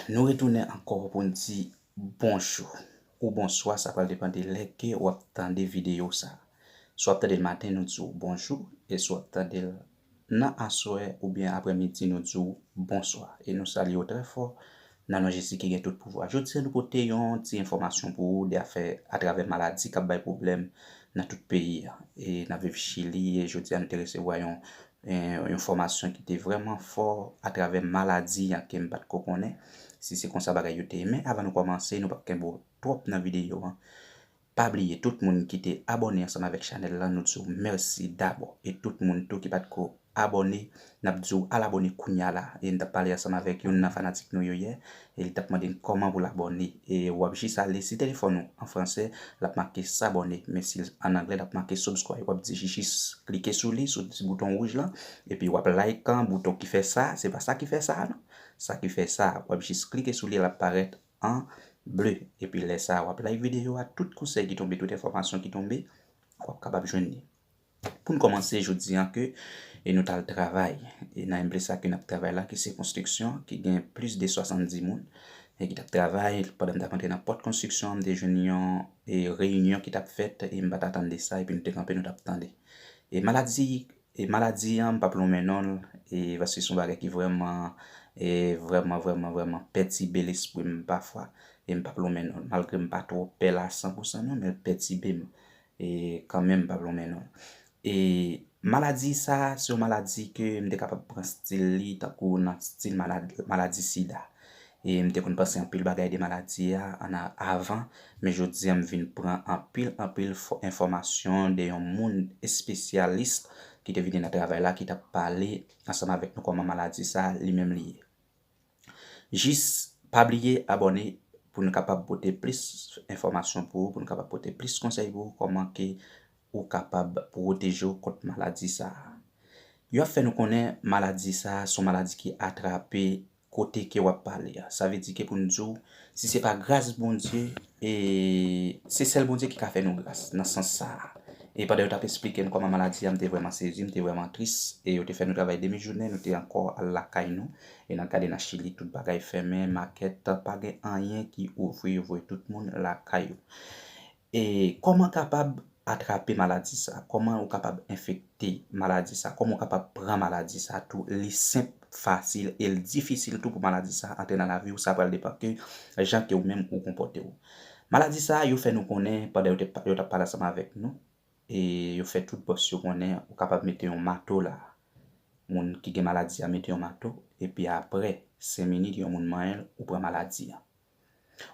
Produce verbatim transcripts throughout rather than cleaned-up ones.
Nou retounen ankò pou n di bonjou ou bonswa, sa pral depann de lè ke w ap tande videyo sa. Si w ap tande l maten, nou di w bonjou, e si w ap tande l nan aswè oubyen aprèmidi, nou di w bonswa. E nou salye w trè fò nan non Jezi ki gen tout pouvwa. Jodi a, nou pote yon ti enfòmasyon pou ou de afè atravè maladi k ap bay pwoblèm nan tout peyi a. E n ap viv Chili, e jodi a, nou te resevwa yon, eh, yon fòmasyon ki te vrèman fò atravè maladi a ke m pa t ko konnen. Si se konsa bagay yo te ye. Men avan nou kòmanse, nou p ap kenbe w twòp nan videyo a. Pa bliye, tout moun ki te abòne ansanm avèk chanèl la, nou di w mèsi dabò. E tout moun tou ki pa t ko abòne, n ap di w al abòne kounya la. E n t ap pale ansanm avèk youn nan fanatik nou yo yè, e li t ap mande n kòman pou l abòne. E w ap jis ale, si telefòn ou an fransè, l ap make s'abonner, men si l an anglè, l ap make subscribe. W ap di jis klike sou li, sou ti bouton wouj lan, epi w ap like an, bouton ki fè sa, se pa sa ki fè sa a non. Sa ki fè sa, w ap jis klike sou li, l ap parèt an ble. Epi lè sa a, w ap like videyo a, tout konsèy ki tonbe, tout enfòmasyon ki tonbe, w ap kapab jwenn li. Pou n kòmanse, jodi a ke, e nou t al travay. E nan enplisa ke n ap travay la, ki se konstriksyon, ki gen plis de swasanndis moun, e ki t ap travay, pandan m t ap antre nan pòt konstriksyon an, m te jwenn yon, e, reyinyon ki t ap fèt, e m pa t atann de sa, epi nou te kanpe, nou t ap tande. E maladi, e maladi an, m p ap lonmen non l, e paske se yon bagay ki vrèman, e vrèman, vrèman, vrèman pètibe lespri m pafwa, e m p ap lonmen non l. Malgre m pa twò pè l a san pou san non, men l pètibe m. E kanmenm, m p ap lonmen non l. E maladi sa a, se yon maladi ke m te kapab pran stil li tankou nan stil malad-, maladi sida. E m te konn panse anpil bagay de maladi a an a-, avan, men jodi a m vin pran anpil, anpil fò-, enfòmasyon de yon moun espesyalis ki te vini nan travay la, ki t ap pale ansanm avèk nou kòman maladi sa a li menm li ye. Jis pa bliye abòne pou n kapab pote plis enfòmasyon pou ou, pou n kapab pote plis konsèy pou ou, kòman ke ou kapab pwoteje w kont maladi sa a. Yo ap fè nou konnen maladi sa a se yon maladi ki atrape kote ke w ap pale a. Sa vle di ke pou n di w, si se pa gras Bondye, e se sèl Bondye ki ka fè nou gras nan sans sa a. E pandan yo t ap esplike n kòman maladi a, m te vrèman sezi, m te vrèman tris, e yo te fè nou travay demi jounen, nou te ankò al lakay nou. E n ap gade nan Chili, tout bagay fèmen, makèt, pa gen anyen ki ouvri, yo voye tout moun lakay yo. E kòman kapab atrape maladi sa? Kòman ou kapab enfekte maladi sa? Kòman ou kapab pran maladi sa tou? Li senp, fasil, e l difisil tou pou maladi sa antre nan lavi w. Sa pral depann ke jan ke ou menm ou konpòte w. Maladi sa, yo fè nou konnen, pandan yo te pa-, yo t ap pale ansanm avèk nou, e yo fè tout bòs yo konnen ou kapab mete yon mato la. Moun ki gen maladi a mete yon mato, epi apre senk minit, yon moun manyen l, ou pran maladi a.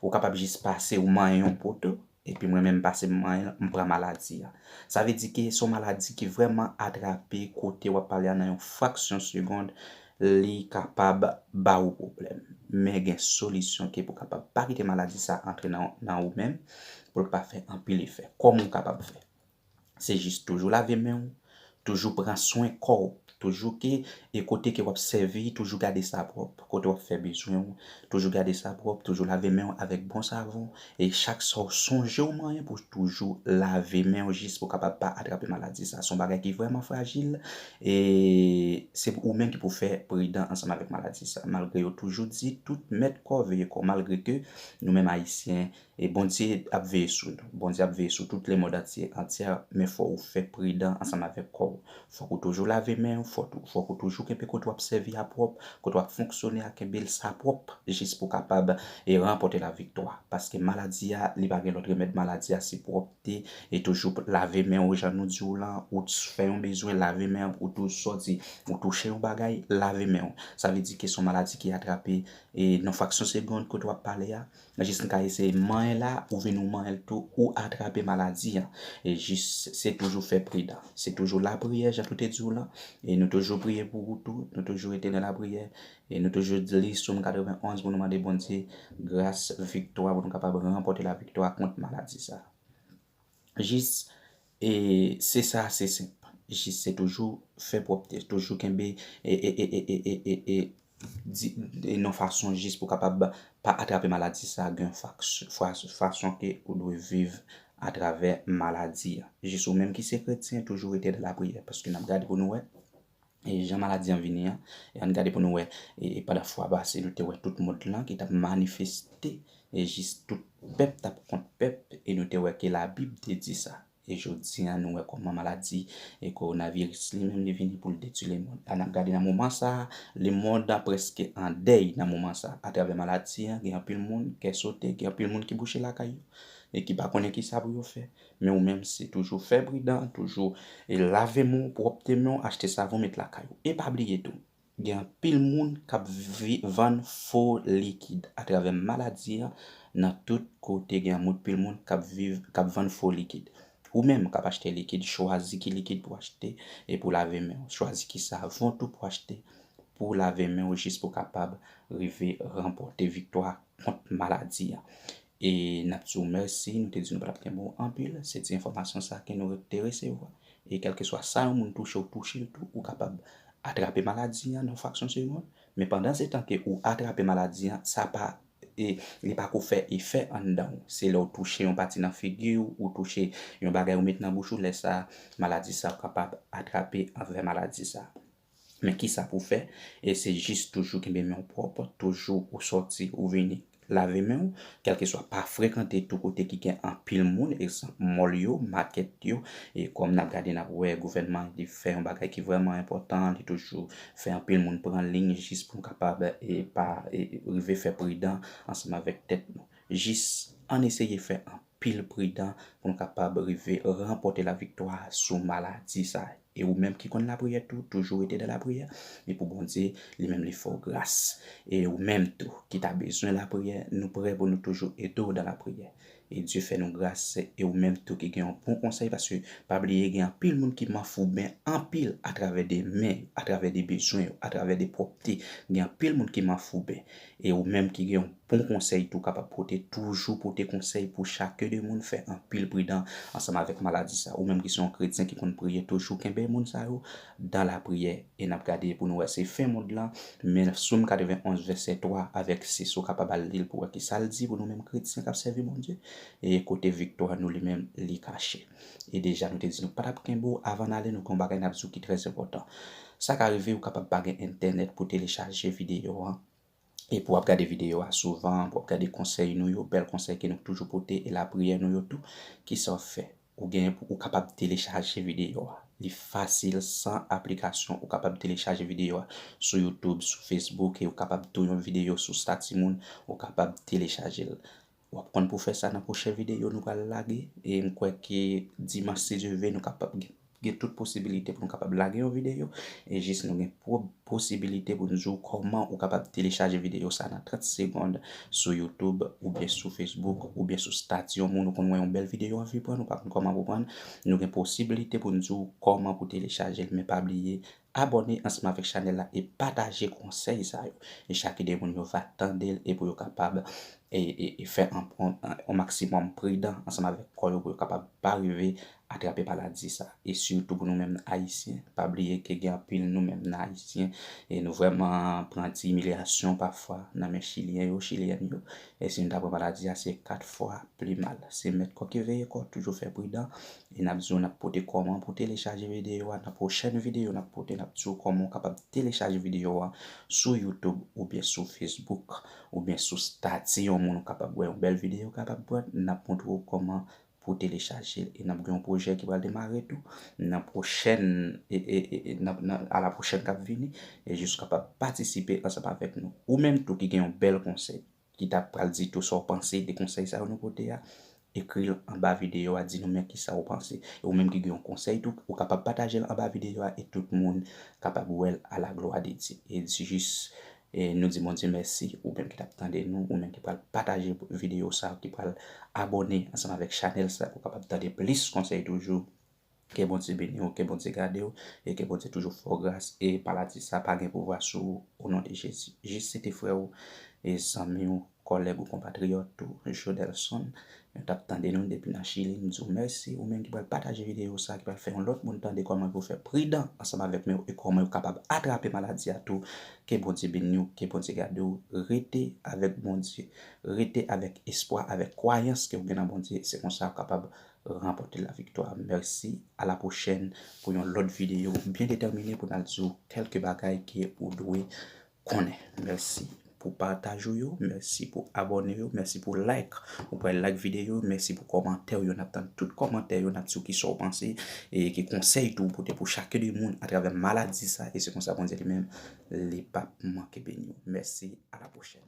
Ou kapab jis pase, ou manyen yon poto, epi mwen menm pase m manyen l, m pran maladi a. Sa vle di ke se yon maladi ki vrèman atrape kote w ap pale a nan yon fraksyon segonn, li kapab ba ou pwoblèm. Men gen solisyon ke pou kapab pa kite maladi sa antre nan, nan ou menm, pou l pa fè anpil efè. Kòman ou kapab fè? Se jis toujou lave men w, toujou pran swen kò w, toujou ke, e kote ke w ap sèvi, toujou gade sa pwòp, kote w ap fè bezwen w, toujou gade sa pwòp, toujou lave men w avèk bon savon, e chak sa w sonje w manyen pou toujou lave men w jis pou kapab pa atrape maladi sa. Se yon bagay ki vrèman frajil, e se ou menm ki pou fè pridan ansanm avèk maladi sa. Malgre yo toujou di, tout mèt kò veye kò, malgre ke nou menm Ayisyen, e Bondye ap veye sou nou. Bondye ap veye sou tout lemond antye, antyè, men fò ou fè pridan ansanm avèk kò w. Fòk ou toujou lave men w, fòk ou, fòk ou toujou kenbe kote w ap sèvi a pwòp, kote w ap fonksyone a, kenbe l sa pwòp, jis pou kapab, e ranpòte laviktwa. Paske maladi a, li pa gen lòt remèd maladi a, se pwòpte, e toujou lave men w jan nou di w lan, ou t-, fè yon bezwen, lave men w, ou tou sòti, ou touche yon bagay, lave men w. Sa vle di ke se yon maladi ki atrape, e nan fraksyon segonn kote w ap pale a, jis n ka eseye manyen la, ou vin ou manyen l tou, ou atrape maladi a. E jis, se toujou fè pridan. Se toujou lapriyè, jan nou te di w lan. E nou toujou priye pou ou tou, nou toujou rete nan lapriyè. E nou toujou li Sòm katrevenn onz pou nou mande Bondye gras, viktwa, pou nou kapab ranpòte laviktwa kont maladi sa. Jis, e se sa, se senp. Jis se toujou fè pwòpte, toujou kenbe, e, e, e, e, e, e, e, di, e nan fason jis pou kapab pa atrape maladi sa, gen faks-, fas-, fason ke ou dwe viv atravè maladi a. Jis ou menm ki se kretyen, toujou rete nan lapriyè, paske n ap gade pou nou wè. e jan maladi an vini an, e ann gade pou nou wè, e, e pandan fwa pase, nou te wè tout mond lan ki t ap manifeste, e jis tout pèp t ap kont pèp, e nou te wè ke Labib te di sa. E jodi a, nou wè kòman maladi e kowonaviris li menm li vini pou l detwi lemond. Ann ap gade nan moman sa a, lemond an prèske an dèy nan moman sa a. Atravè maladi a, gen anpil moun kè sote, gen anpil moun ki bouche lakay yo, e ki pa konnen kisa pou yo fè. Men ou menm, se toujou fè pridan, toujou e lave men w, pwòpte men w, achte savon, met lakay ou. E pa bliye tou, gen anpil moun k ap vi- vann fo likid atravè maladi a. Nan tout kote, gen anpil moun k ap viv, k ap vann fo likid. Ou menm k ap achte likid, chwazi ki likid pou achte e pou lave men w. Chwazi ki savon tou pou achte pou lave men w jis pou kapab rive ranpòte viktwa kont maladi a. E n ap di w mèsi, nou te di nou pa t ap kenbe w anpil. Se ti enfòmasyon sa ke nou te resevwa. E kèlkeswa sa yon moun touche, ou touche l tou, ou kapab atrape maladi an nan yon fraksyon segonn. Men pandan se tan ke ou atrape maladi an, sa pa, e, li pa ko fè efè anndan w. Se lè w touche yon pati nan figi w, ou touche yon bagay ou met nan bouch ou, lè sa a, maladi sa a ou kapab atrape avè maladi sa a. Men kisa pou fè? E se jis toujou kenbe men w pwòp, toujou ou sòti, ou vini, lave men w, kèlkeswa pa frekante tou kote ki gen anpil moun, egzanp, mòl yo, makèt yo, e kòm n ap gade, n ap wè gouvènman an li fè yon bagay ki vrèman enpòtan, li toujou fè anpil moun pran liy jis pou nou kapab, e pa, e rive fè pridan ansanm avèk tèt nou. Jis ann eseye fè anpil pridan pou nou kapab rive ranpòte laviktwa sou maladi sa a. E ou menm ki konn lapriyè tou, toujou rete nan lapriyè. E pou Bondye, li menm, li fè w gras. E ou menm tou, ki ta bezwen lapriyè, nou prè pou nou toujou ede w nan lapriyè. E Dye fè nou gras, e ou menm tou ki gen yon bon konsèy, paske pa bliye, gen anpil moun ki manfouben anpil atravè de men, atravè de bezwen yo, atravè de pwòpte. Gen anpil moun ki manfouben. E ou menm ki gen yon bon konsèy tou, kapab pote, toujou pote konsèy pou chak de moun, fè anpil pridan ansanm avèk maladi sa. Ou menm ki se yon kretyen ki konn priye, toujou kenbe moun sa yo dan lapriyè. E n ap gade pou nou wè se fen mond lan, men Sòm katrevenonz vèsè twa avèk sis, ou kapab al li l pou wè kisa l di pou nou menm kretyen k ap sèvi Bondye, e kote viktwa nou li menm li kache. E deja nou te di nou pa t ap kenbe w, avan n ale, nou gen yon bagay n ap di w ki trè enpòtan. Sa ka rive ou kapab pa gen entènèt pou telechaje videyo an, e pou w ap gade videyo a souvan, pou w ap gade konsèy nou yo, bèl konsèy ke nou toujou pote, e lapriyè nou yo tou, kisa w fè? Ou gen pou ou kapab telechaje videyo a. Li fasil, san aplikasyon, ou kapab telechaje videyo a sou YouTube, sou Facebook, e ou kapab tou yon videyo sou stati moun, ou kapab telechaje l. W ap konn pou fè sa nan pwochen videyo nou pral lage, e m kwè ke dimanch, si Dye vle, nou kapab gen, gen tout posibilite pou nou kapab lage yon videyo, e jis nou gen pwòp posibilite pou n di w kòman ou kapab telechaje videyo sa nan trant segonn sou YouTube oubyen sou Facebook oubyen sou stati yon moun ou konn wè yon bèl videyo anvi pran, ou pa konn kòman pou pran l, nou gen posibilite pou n di w kòman pou telechaje l, men pa bliye abòne ansanm avèk chanèl la e pataje konsèy sa yo. E chak de moun yo va tande l e pou yo kapab e, e, e fè an, an, an, an maksimòm pridan ansanm avèk kò yo pou yo kapab pa rive atrape maladi sa. E sitou pou nou menm Ayisyen, pa bliye ke gen anpil nou menm nan Ayisyen, e nou vrèman pran ti imilyasyon pafwa nan men Chilyen yo, Chilyèn yo. E si nou ta pran maladi a, se kat fwa pli mal. Se mèt kò ki veye kò, toujou fè pridan. E n ap di w, n ap pote kòman pou telechaje videyo a. Nan pwochèn videyo n ap pote, n ap di w kòman w kapab telechaje videyo a sou YouTube oubyen sou Facebook oubyen sou stati yon moun ou kapab wè yon bèl videyo kapab pran. N ap montre w kòman pou telechaje l. E n ap gen yon pwojè ki pral demare tou. Nan pwochèn, e, e, e, e, nan, nan, a la pwochèn k ap vini, e jis w kapab patisipe ansanm avèk nou. Ou menm tou ki gen yon bèl konsèy, ki ta pral di tou sa w panse de konsèy sa yo nou pote a, ekri l anba videyo a, di nou men kisa w panse. E ou menm ki gen yon konsèy tou, ou kapab pataje l anba videyo a e tout moun kapab wè l a la glwa de Dye. E di jis, e nou di Bondye mèsi, ou menm ki t ap tande nou, ou menm ki pral pataje videyo sa, ki pral abòne ansanm avèk chanèl sa pou w kapab tande plis konsèy toujou. Ke Bondye beni w, ke Bondye gade w, e ke Bondye toujou fè w gras, e maladi sa pa gen pouvwa sou ou, o non de Jezi. Jis se te frè w, e zanmi w, kòlèg ou, konpatriyòt ou, Jodelson. Mwen t ap tande nou depi nan Chili, m di w mèsi, ou menm ki pral pataje videyo sa, ki pral fè yon lòt moun tande kòman pou fè pridan ansanm avèk men w, e kòman yo kapab atrape maladi a tou. Ke Bondye beni w, ke Bondye gade w, rete avèk Bondye, rete avèk espwa, avèk kwayans ke w gen nan Bondye, se konsa w kapab ranpòte laviktwa. Mèsi, a la pwochèn pou yon lòt videyo byen detèmine pou n al di w kèlke bagay ke ou dwe konnen. Mèsi pou pataj ou yo, mèsi pou abòne yo, mèsi pou like. Ou pral like videyo, mèsi pou kòmantè w yo. N ap tann tout kòmantè yo, n ap di w kisa w panse e ki konsèy tou ou pote pou chak de moun atravè maladi sa. E se konsa Bondye li menm, li p ap manke beni w. Mèsi, a la pwochèn.